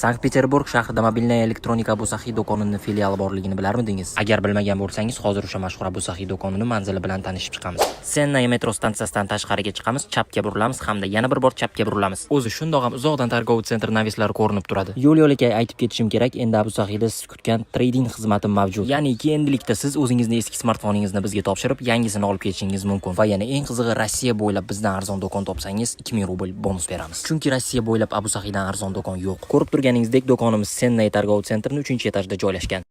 Sankt-Peterburg shahrida "Мобильная электроника Abu Saxiy" do'konini filiali borligini bilarmidingiz? Agar bilmagan bo'lsangiz, hozir o'sha mashhur Abu Saxiy do'konini manzili bilan tanishib chiqamiz. Sennaya metro stansiyasidan tashqariga chiqamiz, chapga burilamiz hamda yana bir bor chapga burilamiz. O'zi shundoq ham uzoqdan торговый центр навес lari ko'rinib turadi. Yo'l yo'lakay aytib ketishim kerak, endi Abu Saxiyda siz kutgan trade-in xizmati mavjud. Ya'niki endilikda siz o'zingizni eski smartfoningizni bizga topshirib, yangisini olib ketishingiz mumkin. Va yana eng qizig'i, Rossiya bo'ylab bizdan arzon do'kon topsangiz, 2000 rubl bonus beramiz. Chunki Rossiya bo'ylab Abu Saxiydan arzon do'kon yo'q. Ko'rib turganingizdek, do'konimiz Sennaya торговый центр ning 3-etajida joylashgan.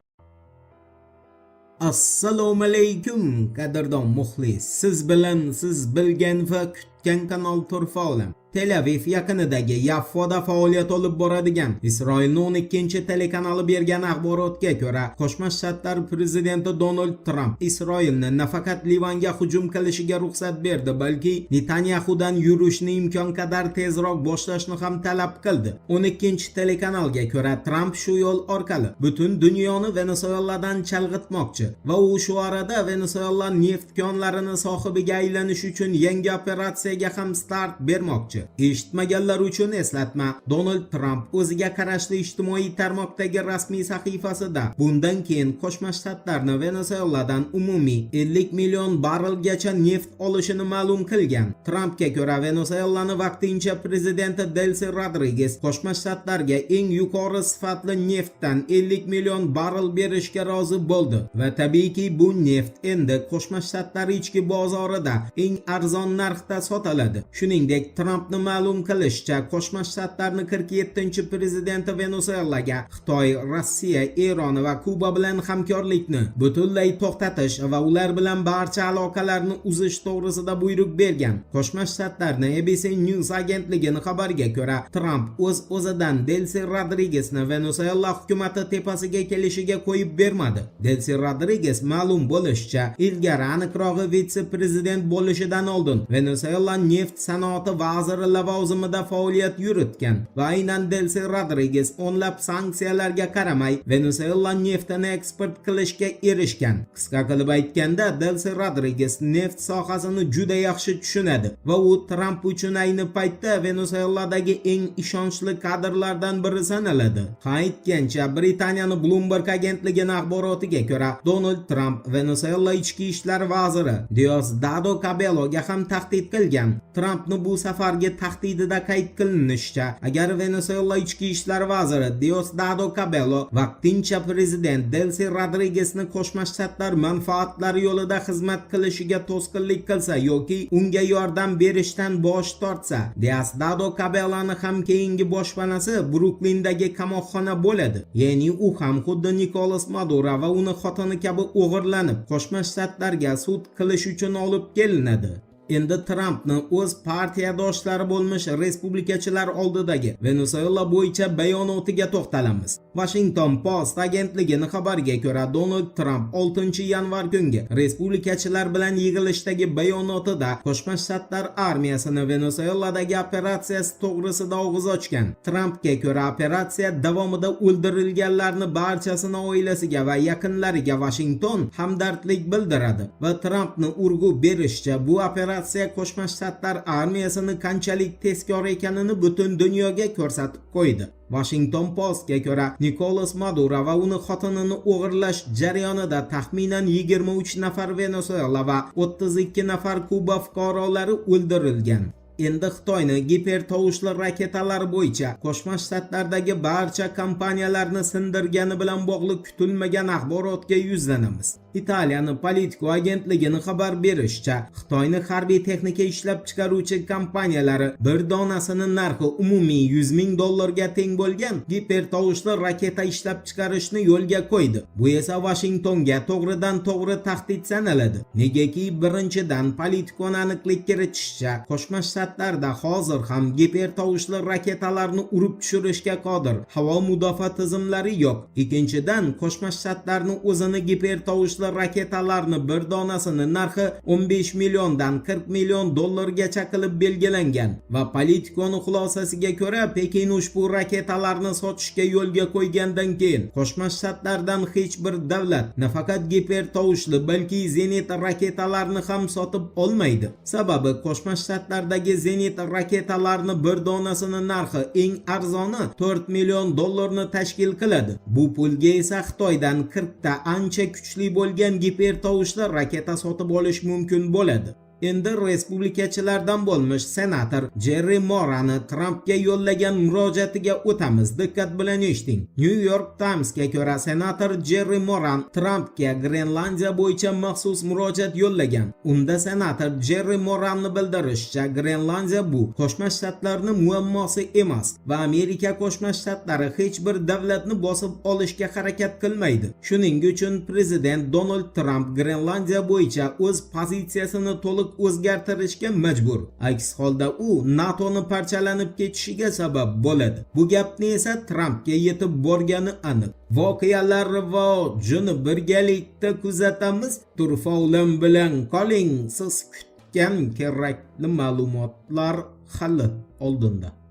Assalomu alaykum, qadrdon muxlis. Siz bilan siz bilgan va kutgan kanal Turfa Olam. Tel Aviv yaqinidagi Yaffoda faoliyat olib boradigan Isroilning 12-telekanali bergan axborotga ko'ra, Qo'shma Shtatlar prezidenti Donald Tramp Isroilni nafaqat Livanga hujum qilishiga ruxsat berdi, balki Netanyaxudan yurishni imkon qadar tezroq boshlashni ham talab qildi. 12-telekanalga ko'ra, Tramp shu yo'l orqali butun dunyoni Venesueladan chalg'itmoqchi va u shu orada Venesuela neft konlarini sohibiga aylanish uchun yangi operatsiyaga ham start bermoqchi. Eshitmaganlar uchun eslatma: Donald Tramp o'ziga qarashli ijtimoiy tarmoqdagi rasmiy sahifasida bundan keyin Qo'shma Shtatlarni Venesueladan umumiy 50 million barrelgacha neft olishini ma'lum qilgan. Trampga ko'ra, Venesuelani vaqtincha prezidenti Delsi Rodriges Qo'shma Shtatlarga eng yuqori sifatli neftdan 50 million barrel berishga rozi bo'ldi va tabiiyki, bu neft endi Qo'shma Shtatlar ichki bozorida eng arzon narxda sotiladi. Shuningdek, Trampni ma'lum qilishicha, Qo'shma Shtatlarni 47-prezidenti Venesuelaga Xitoy, Rossiya, Eron va Kuba bilan hamkorlikni butunlay to'xtatish va ular bilan barcha aloqalarni uzish to'g'risida buyruq bergan. Qo'shma Shtatlarni ABC News agentligini xabariga ko'ra, Tramp o'z o'zidan Delsi Rodrigesni Venesuela hukumati tepasiga kelishiga qo'yib bermadi. Delsi Rodriges, ma'lum bo'lishicha, ilgari, aniqrog'i vitse-prezident bo'lishidan oldin Venesuela neft sanoati vaziri lavozimida faoliyat yuritgan va aynan Delsi Rodriges o'nlab sanksiyalarga qaramay Venesuela neftini eksport qilishga erishgan. Qisqa qilib aytganda, Delsi Rodriges neft sohasini juda yaxshi tushunadi va u Tramp uchun ayni paytda Venesueladagi eng ishonchli kadrlardan biri sanaladi. Ha, aytgancha, Britaniyani Bloomberg agentligining axborotiga ko'ra, Donald Tramp Venesuela ichki ishlar vaziri Diosdado Cabelloga ham tahdid qilgan. Trampni bu safargi tahdidida qayd qilinishicha, agar Venesuela ichki ishlar vaziri Diosdado Cabello vaqtincha prezident Delsi Rodrigesni Qo'shma Shtatlar manfaatlari yo'lida xizmat qilishiga to'sqinlik qilsa yoki unga yordam berishdan bosh tortsa, Diosdado Cabelloni ham keyingi boshpanasi Bruklindagi qamoqxona bo'ladi. Ya'ni u ham xuddi Nikolas Maduro va uni xotini kabi o'g'irlanib, Qo'shma Shtatlarga sud qilish uchun olib kelinadi. Endi Trampni o'z partiyadoshlari bo'lmish respublikachilar oldidagi Venesuela bo'yicha bayonotiga to'xtalamiz. Washington Post agentligining xabariga ko'ra, Donald Tramp 6-yanvar kungi respublikachilar bilan yig'ilishdagi bayonotida Qo'shma Shtatlar armiyasini Venesueladagi operatsiyasi to'g'risida og'iz ochgan. Trampga ko'ra, operatsiya davomida o'ldirilganlarni barchasini oilasiga va yaqinlariga Washington hamdardlik bildiradi va Trampni urg'u berishicha, bu operatsiya Qo'shma Shtatlar armiyasini qanchalik tezkor ekanini butun dunyoga ko'rsatib qo'ydi. Washington Postga ko'ra, Nikolas Maduro va uni xotinini o'g'irlash jarayonida taxminan 23 nafar Venesuela va 32 nafar Kuba fuqarolari o'ldirilgan. Endi Xitoyni gipertovushli raketalar bo'yicha Qo'shma Shtatlardagi barcha kompaniyalarni sindirgani bilan bog'liq kutilmagan axborotga yuzlanamiz. Italiyani Politico agentligini xabar berishicha, Xitoyni harbiy texnika ishlab chiqaruvchi kompaniyalari bir donasini narxi umumiy 100 ming dollarga teng bo'lgan gipertovushli raketa ishlab chiqarishni yo'lga qo'ydi. Bu esa Vashingtonga to'g'ridan to'g'ri tahdid sanaladi. Negaki, birinchidan, Politico'ni aniqlik kiritishicha, Qo'shma Shtatlarda hozir ham gipertovushli raketalarni urib tushirishga qodir havo mudofaa tizimlari yo'q. Ikkinchidan, Qo'shma Shtatlarni o'zini gipertovushli gipertovushli raketalarni bir donasini narxi 15 milliondan 40 million dollargacha qilib belgilangan va Politico'ni xulosasiga ko'ra, Pekin ushbu raketalarni sotishga yo'lga qo'ygandan keyin Qo'shma Shtatlardan hech bir davlat nafaqat gipertovushli, balki zenit raketalarini ham sotib olmaydi. Sababi Qo'shma Shtatlardagi zenit raketalarini bir donasini narxi eng arzoni 4 million dollarni tashkil qiladi. Bu pulga esa Xitoydan 40 ta ancha kuchli bo'lgan gipertovushli raketa sotib olish mumkin bo'ladi. Endi respublikachilardan bo'lmish senator Jerri Morani Trampga yo'llagan murojaatiga o'tamiz. Diqqat bilan eshiting. New York Timesga ko'ra, senator Jerri Moran Trampga Grenlandiya bo'yicha maxsus murojaat yo'llagan. Unda senator Jerri Moranni bildirishicha, Grenlandiya bu Qo'shma Shtatlarning muammosi emas va Amerika Qo'shma Shtatlari hech bir davlatni bosib olishga harakat qilmaydi. Shuning uchun prezident Donald Tramp Grenlandiya bo'yicha o'z pozitsiyasini to'liq o'zgartirishga majbur. Aks holda u NATOni parchalanib ketishiga sabab bo'ladi. Bu gapni esa Trampga yetib borgani aniq. Voqealar rivojini birgalikda kuzatamiz. Turfa olam bilan qoling. Siz kutgan kerakli ma'lumotlar hali oldinda.